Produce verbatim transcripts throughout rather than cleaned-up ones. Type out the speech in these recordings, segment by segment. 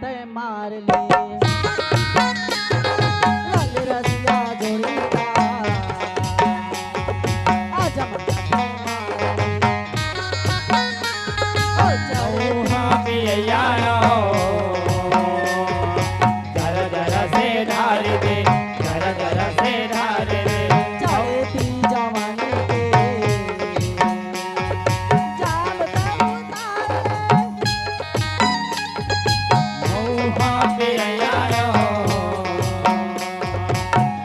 तैं मार ले। लाल रसिया जोड़ी का, आजा मजा तैं मार ले। ओ चौहा पियैया हो, जरा जरा से ढार दे, जरा जरा से ढार दे। चढ़ती जवानी के जाम तब उतार दे। महुआ पियैया हो,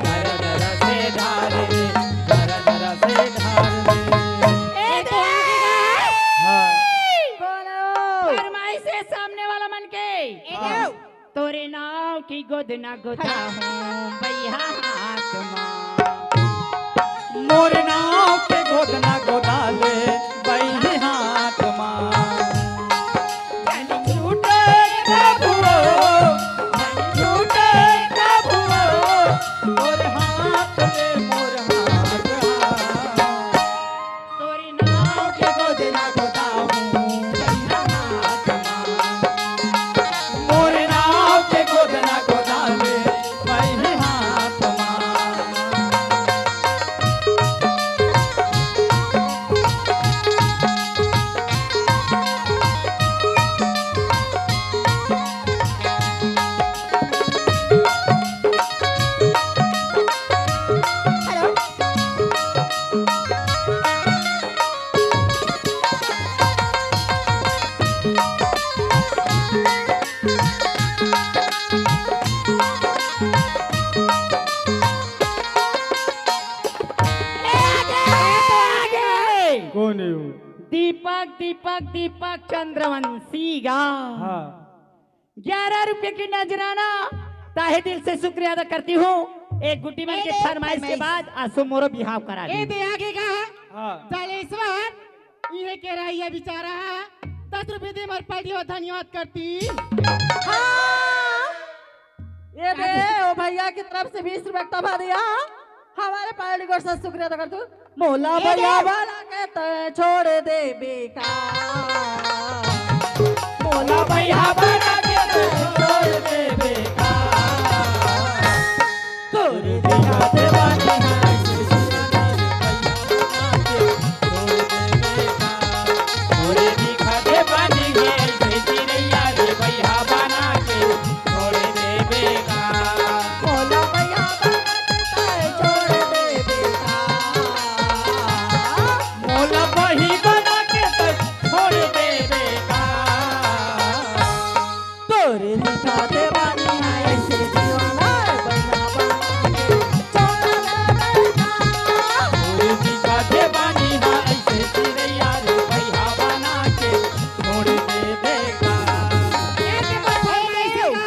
जरा जरा से ढार दे, जरा जरा से ढार दे। ए दे आगे गा। हाँ। कौन है वो? फरमाइश है सामने वाला मन के। ए हाँ। दे। तोरे नाव के गोदना गोदा हूँ बइहा हाथ मा। मोर नाव के गोदना गोदा ले बइहा हाथ मा। झन छूटे कभू, झन छूटे कभू, मोर हाथ ले मोर हाथ हा। तोरे नाव के गोदना गोदा हूँ बइहा हाथ मा। मोरे नाव के गोदना गोदा ले बइहा हाथ मा। हेलो। कौन है वो? दीपक, दीपक, दीपक चंद्रवंशी गा। हाँ। ग्यारह रुपये की नजराना, तहे दिल से शुक्रिया अदा करती हूँ। एक गुड्डी मन ए के दे फरमाइश के फरमाइश। बाद आसो मोरो बिहाव करा ए दी। दे आगे गा। हाँ। जलेश्वर, इहे के रहिया बेचारा, दस रुपये दे मोर पलटी बर धन्यवाद करती। हाँ। ये दे, ओ भैया की तरफ से बीस रुपए का तोहफा दिया। हमारे पार्टी को सत शुक्रिया अदा कर तू। मोला ए भैया दे। बना के तैं छोड़ देबे का। मोला भैया बना के तैं छोड़ देबे का। तोरे दिखा दे बानी हाथ से जीवन रे भैया बना के छोड़ देबे का। तोरे दिखा दे बानी हाथ से चिरैया रे भैया बना के छोड़ देबे का। मोला भैया बना के तैं छोड़ देबे का। मोला बही बना के तैं छोड़ देबे का। तोरे दिखा दे बानी हा ऐसे दीवाना, बहिना बना के छोड़ देबे का। तोरे दिखा दे बानी हा ऐसे चिरैया रे भैया बना के छोड़ देबे का।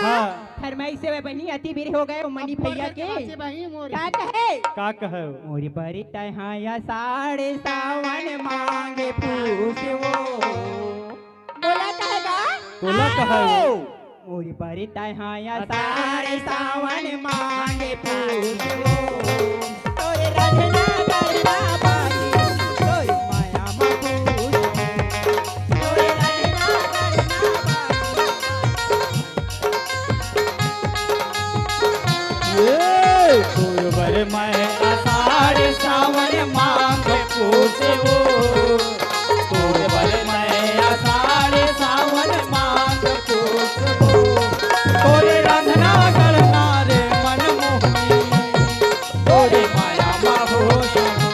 हाँ। फरमाइश हे बहिनी, अति बेर हो गए, ओ मनी भैया के। बाचे बहिनी मोर। का कहे? का कहे? मोरी बरी तैं हा आषाढ़ सावन मांगे पूछवो। मोला कहे गा? तोला कहे वो। मोरी बरी तैं हा आषाढ़ सावन मांगे पूछवो। तोरे रंझना करना बानी, तोरे माया मा पूछवो। तोरे रंझना करना बानी। ए, तोर बर मैं आषाढ़ सावन मांग पूछवो। तोर बर मैं आषाढ़ सावन मांग पूछवो। तोरे रंझना करना रे मन मोहनी। तोरे माया मा होश हो।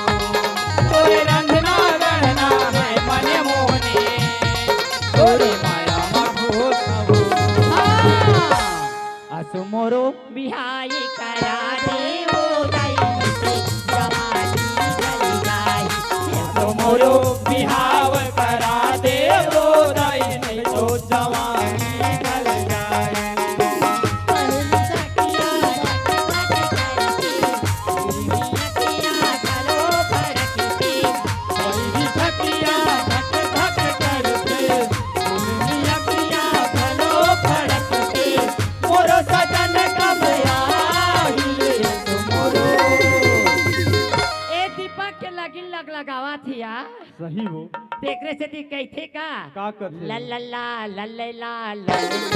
आवत हे यार। सही हो। तेकरे सेती कहिथे का? का कथे? ला ला ला, ला ला ला, ला ला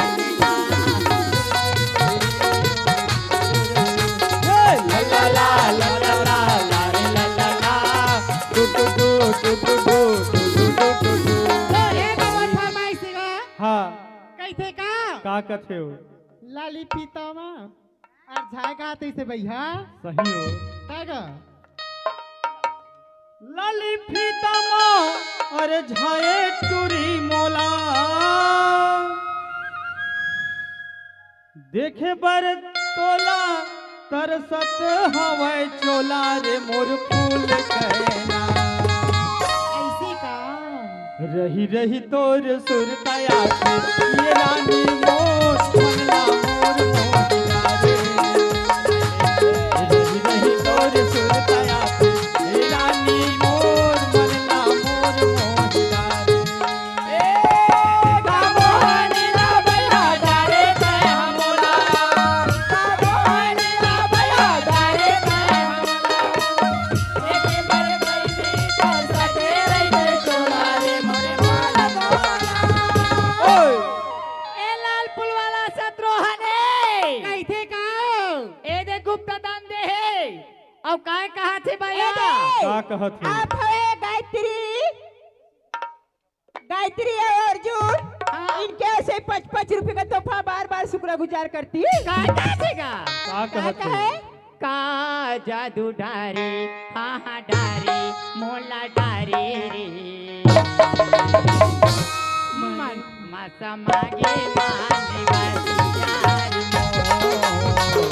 ला। ए, ला ला ला, ला ला ला, ला रे ला ला ला। टू टू टू, टू टू टू, टू टू टू, टू टू। तो हे बाबा फरमाइश हे का? हाँ। कहिथे का? का कथे हो? लाली फीता मा अरझाय का तइसे भैया? सही हो। का गा? लाली फीता मा अरझाय टूरी मोला, देखे बर तोला तरसत हवय चोला रे मोर फूल कहना। अइसे का? रहि रहि तोर सुरता आथे, ये रानी मोर मन ला मोर मोहिया रे। रहि रहि तोर सुरता आथे, ये रानी मोर मन ला मोर मोहिया रे। ए, का मोहनी ला बइहा डारे तै हमला। ओए! ए लाल पुल वाला शत्रुघ्न हे। कहिथे का? ए दे गुप्ता दान दे हे। अउ काय कहत हे भैया? ए दे। का कहत हे? आप हवे गायत्री। गायत्री अउ अर्जुन, हाँ। इनके से पाँच पाँच रुपये का तोहफा बार बार शुक्रगुजार करती। का कहत हे का? का का कहत हे? कहे? का जादू डारे, हाँ हाँ डारे, मोला डारे रे। मन मा समागे माने बसियार मोर।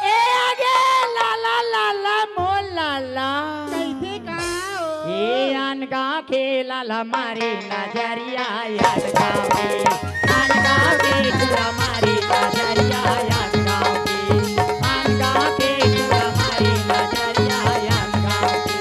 ए आगे लाला, लाला, मोर लाला। कइसे का हो? ए आन गाँव के लाला मारे नजरिया, आन गाँव के, आन गाँव के टूरा मारे नजरिया, आन गाँव के, आन गाँव के टूरा मारे नजरिया, आन गाँव के।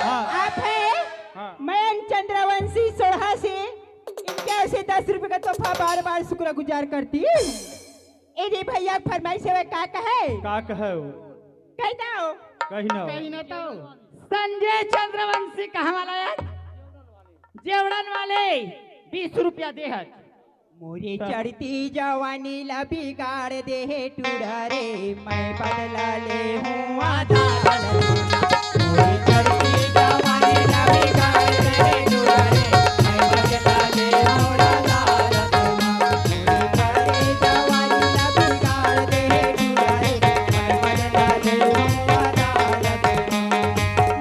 हाँ। आप है हाँ। मयंक चंद्रवंशी सोढ़ा से, इनके ओर से दस रुपए का तोहफा बार बार शुक्रगुजार करती। ए रे भैया, फरमाइश हवे, का कहे? का कहे हो? कहि दो। कहि ना। कहि ना तो। संजय चंद्रवंशी कहाँ वाला यार? जेवड़न वाले बीस रुपया देहत। मोरे चढ़ती जवानी ला बिगाड़ दे हे टूरा रे, मैं बदला ले हूँ आधा रतमा। मोरे चढ़ती जवानी ला बिगाड़ दे हे टूरा रे, मैं बदला ले हूँ आधा रतमा। मोरे चढ़ती जवानी ला बिगाड़ दे हे टूरा रे, मैं बदला ले हूँ आधा रतमा।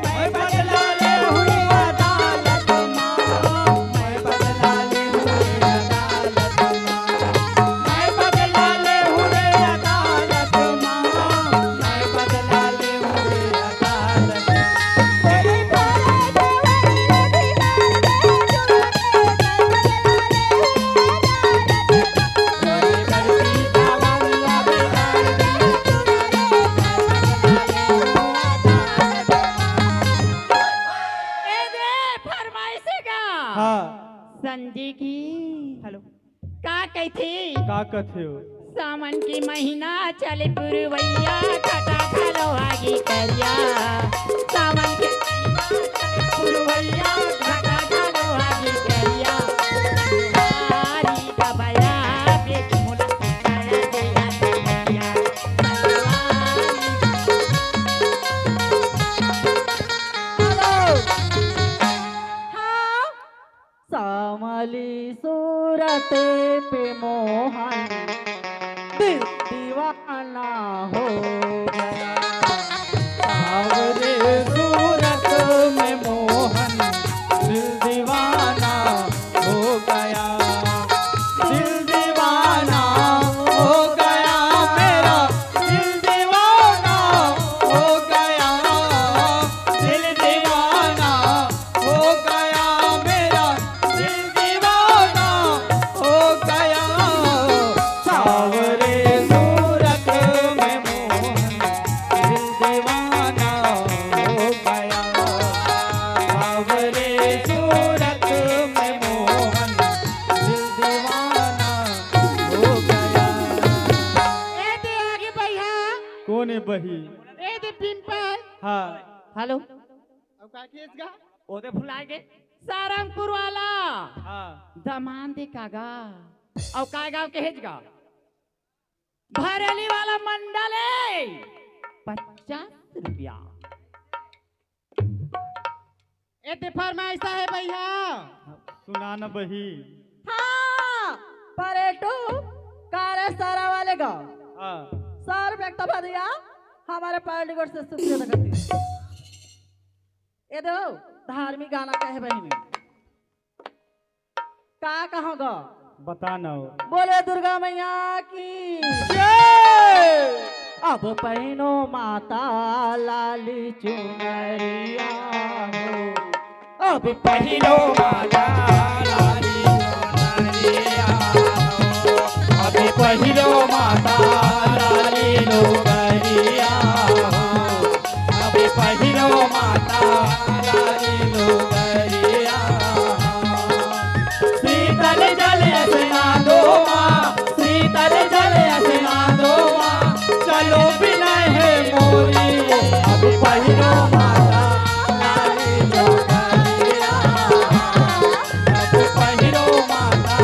मैं बदला ले हूँ अदालत मा, मैं बदला ले हूँ रे अदालत मा, मैं बदला ले हूँ रे अदालत मा, मैं बदला ले हूँ रे अदालत मा। ए दे फरमाइश हे का? हाँ। संजय की। हेलो। का कहिथे? का कथे हो? सावन के महीना चले पुरवैया, घटा घलो आगी करिया। सावन के महीना चले पुरवैया, घटा घलो आगी करिया। संगवारी गबया बेटी मोला सिखाया जया जया। संगवारी हेलो। हाँ। सांवली सूरत पे मोहन दिल दीवाना हो गया। सांवली सूरत में मोहन दिल दीवाना हो गया। दिल दीवाना हो गया मेरा, दिल दीवाना हो गया, दिल दीवाना हो गया मेरा, दिल दीवाना हो गया। सावरे सूरत में मोहन दिल दीवाना हो गया। सावरे सूरत में मोहन दिल दीवाना हो गया। ए दे आगे भैया। कौन है बही? ए दे पिंपल। हाँ। हेलो। अब का केस गा? ओदे भुला गे। सारंगपुर वाला। हाँ। दमान दे कागा। अउ काय गाँव के हेज गा? भरेली वाला मंडल है। पचास रुपया। ए दे फरमाइश है भैया। सुना न बही। हाँ, परेटू कारे सारा वाले गाँव। हाँ। सौ रुपया का तोहफा दिया, हमारे पार्टी को से सुखी रखती। ए दो धार्मिक गाना कहे बहिनी। का कहों गा? बता न हो। बोले दुर्गा मैया की। जय। अब पहिनो माता लाली चुनरिया हो। अब पहिनो माता लाली चुनरिया हो। अब पहिनो माता लाली लुगरिया हो। अब पहिनो माता लाली लुगरिया। शीतल जल अस नादो माँ, शीतल जल अस नादो माँ, चलो बिनय हे मोरी। अब पहिरो माता लाली लुगरिया, अब पहिरो माता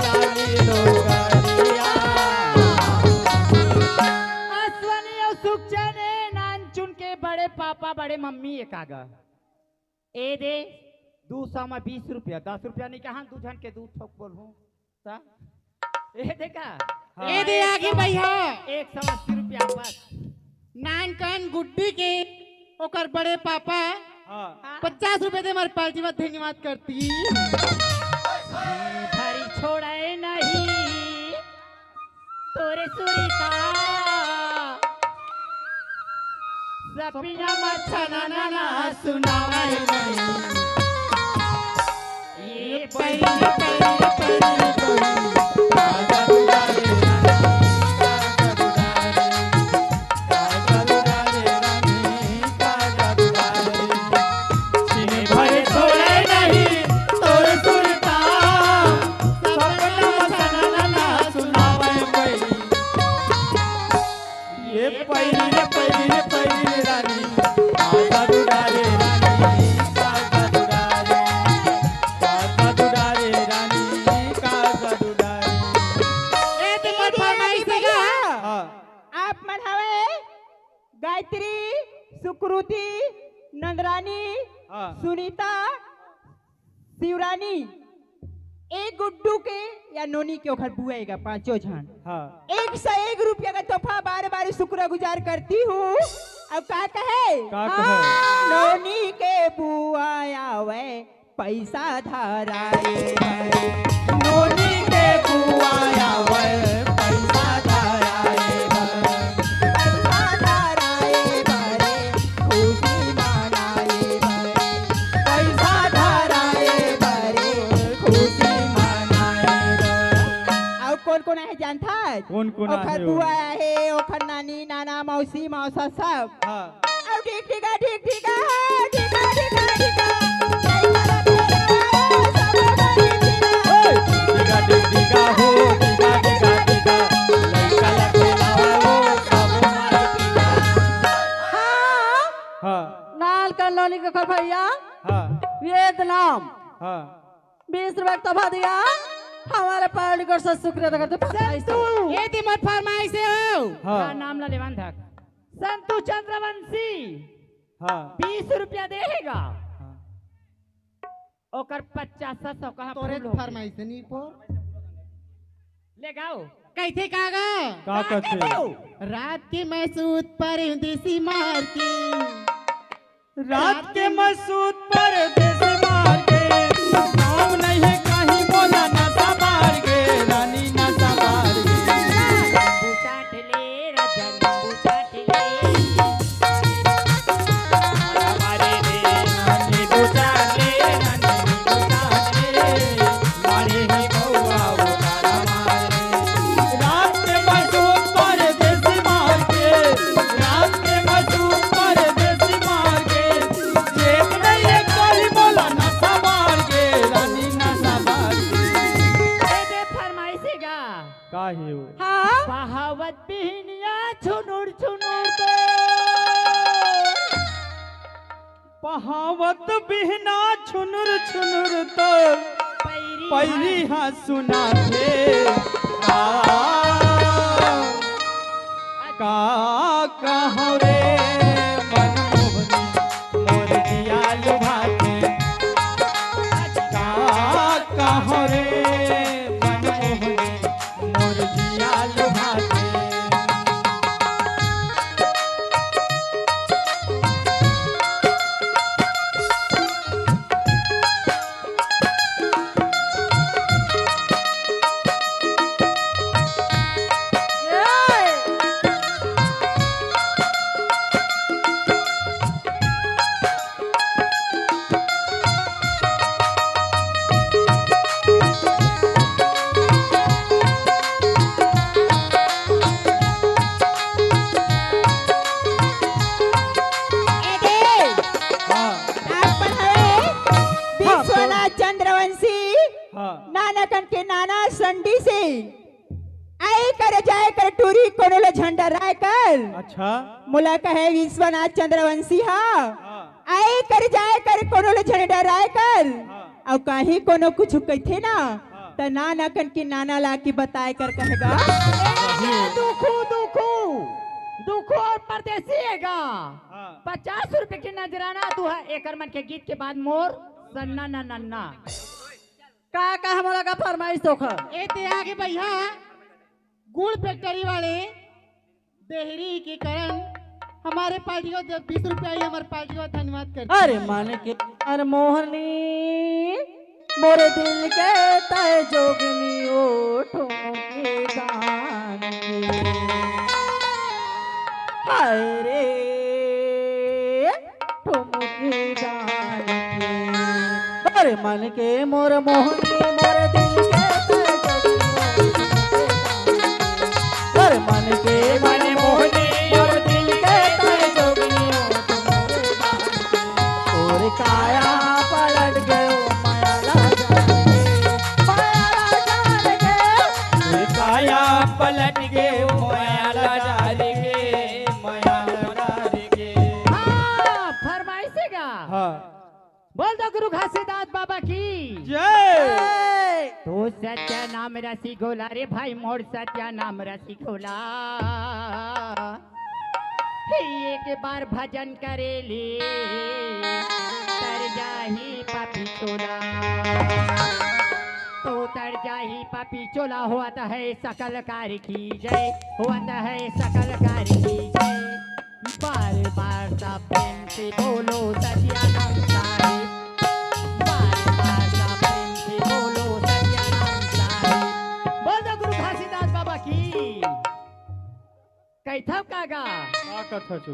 लाली लुगरिया। अश्वनी अउ सुखचैन ए नानचुन के बड़े पापा, बड़े मम्मी ए कागा। ए दे, दू सौ में बीस रुपया, दस रुपया नइ कहन, दू झन के दू ठोक बोलहूँ। त? ए दे का? हाँ। ए दे आगे भैया। एक सौ अस्सी रुपया बस। नानकन गुड्डी के ओकर बड़े पापा हाँ। पचास रुपया दे हमारे पार्टी में धन्यवाद करती। भरी छोड़े नहीं। तोरे सुरता सपना म छनना ना सुनाए नहीं। ये पहिली, पहिली, पहिली, पहिली, कागद डाले रानी, कागद डाले, कागद डाले रानी, कागद डाले। छिन भर छोड़े नहीं तोर सुरता, सपना म छनना ना सुनावे पहिली। ये पहिली रे पहिली रे पहिली रे रानी, कागद डाले रानी, कागद डाले, कागद डाले रानी, कागद डाले। ए, तेकर फरमाइश हे का? हाँ। आप मन हवे गायत्री, सुकृति, नंदरानी, हाँ। सुनीता, शिवरानी, ए गुड्डू के या नोनी के ओखर बुआ एगा पांचों झन। हाँ। एक सौ एक रुपया का तोहफा बार बार शुक्रगुजार करती हूँ। अब का कहे? का कहे? हाँ, नोनी के बुआ आवे, पैसा धराए बर। नोनी के बुआ आवे, पैसा धराए बर। पैसा धराए बर, खुशी मनाए बर। पैसा धराए बर, खुशी मनाए बर। अउ कोन कोन आहे जानथस? कोन कोन ओखर आहे बुआ ओ? आहे, ओखर नानी, नाना, मौसी, मौसा सब। हाँ। अउ ढिग ढिगा, ढिग ढिगा, ढिगा, ढिगा, ढिगा। ए, ढिग ढिगा हो, ढिग ढिगा, ढिग ढिगा। नान कन नोनी के कर भैया, हाँ। वेद नाम। हाँ। बीस रुपया का तोहफा दिया, हमारे पार्टी को से शुक्रिया अदा करते हैं। संतू। ये ती मोर फरमाइश हे हो। हाँ। हाँ, नाम ला लेवन धक। संतू चंद्रवंशी। हाँ। बीस रुपया देहेगा। हाँ। ओकर पचास सौ कहाँ तोरे फूल हो? फरमाइश नहीं पो। ले गाओ। कइसे का गा? का का कथे? कथे? रात के मैं सूत परदेसी मार के। रात के मैं सूत परदेसी मार के। काम नहीं है कहीं बोला नशा मार के, रानी नशा मार के। बुचाट ले राजा, बुचाट ले। ए, दे फरमाइशी गा। का हे वो? हाँ। बहावत बिहनिया छुनुर छुनुर तो। बहावत बिहना छुनुर छुनुर तो। पैरी पैरी हा सुनाथे। का, का कहो रे मनमोहनी मोर जिया लुभाथे। का कहो रे मनमोहनी मोर जिया लुभाथे। ए दे, हाँ। आप पढ़ाए हाँ, विश्वनाथ चंद्रवंशी, हाँ। नाना कन के नाना संडी से। आए कर जाए कर टूरी कोनो ले झंडा राय कर। अच्छा। मोला कहे विश्वनाथ चंद्रवंशी हा। हाँ। आए कर जाए कर कोनो ले झंडा राय कर। हाँ। अउ काहीं कोनो कुछ कहिथे ना, हाँ। त नाना कन के नाना ला के बताए कर कहेगा। ए, दुखू, दुखू, दुखू अउ परदेसी हे गा। हाँ। पचास रुपया के नजराना तू हा, एकर मन के गीत के बाद मोर सन्ना ना नन्ना। का, का हमला का फरमाइश होखा? ए, ते आगे भैया, गुड़ फैक्ट्री वाले देहरी के कारण हमारे पार्टी को जब बीस रुपया ही हमारे पार्टी को धन्यवाद कर। अरे मन के अरे मोहनी, मोर दिल के तय जोगनी ओ ठुमके दान के। हाय रे, ठुमके दान के। अरे मन के मोर मोहनी, मोर दिल के तय जोगनी ओ ठुमके दान के। अरे मन के मन मोहनी, मोर दिल के तय जोगनी ओ ठुमके दान के। तोर काया पलट गयो माया ला जान के, माया ला जान के। तोर काया पलट गयो माया ला जान के, माया ला जान के। हाँ, फरमाइश हे गा। हाँ। बोल दो गुरु घासीदास बाबा की। जय। तो सत्या नाम रसी गोला रे भाई, मोर सत्या नाम रसी गोला। एक बार भजन करे ले, तर जाही पापी चोला। तो तर जाही पापी चोला, होत हे सकल कार्य की जय, होत हे सकल कार्य की जय। बार बार सब प्रेम से बोलो सत्यानंद साहिब। बार बार सब प्रेम से बोलो सत्यानंद साहिब। बोल दो गुरु घासीदास बाबा की। कहिथव का गा? का कथच ओ?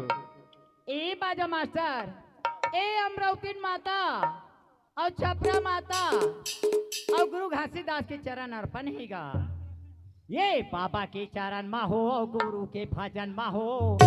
ए बाजा मास्टर, ए अमरावतीन माता, अउ छपरा माता अउ गुरु घासीदास के चरण अर्पण हे गा। ये बाबा के चरण मा हो, गुरु के भजन मा हो।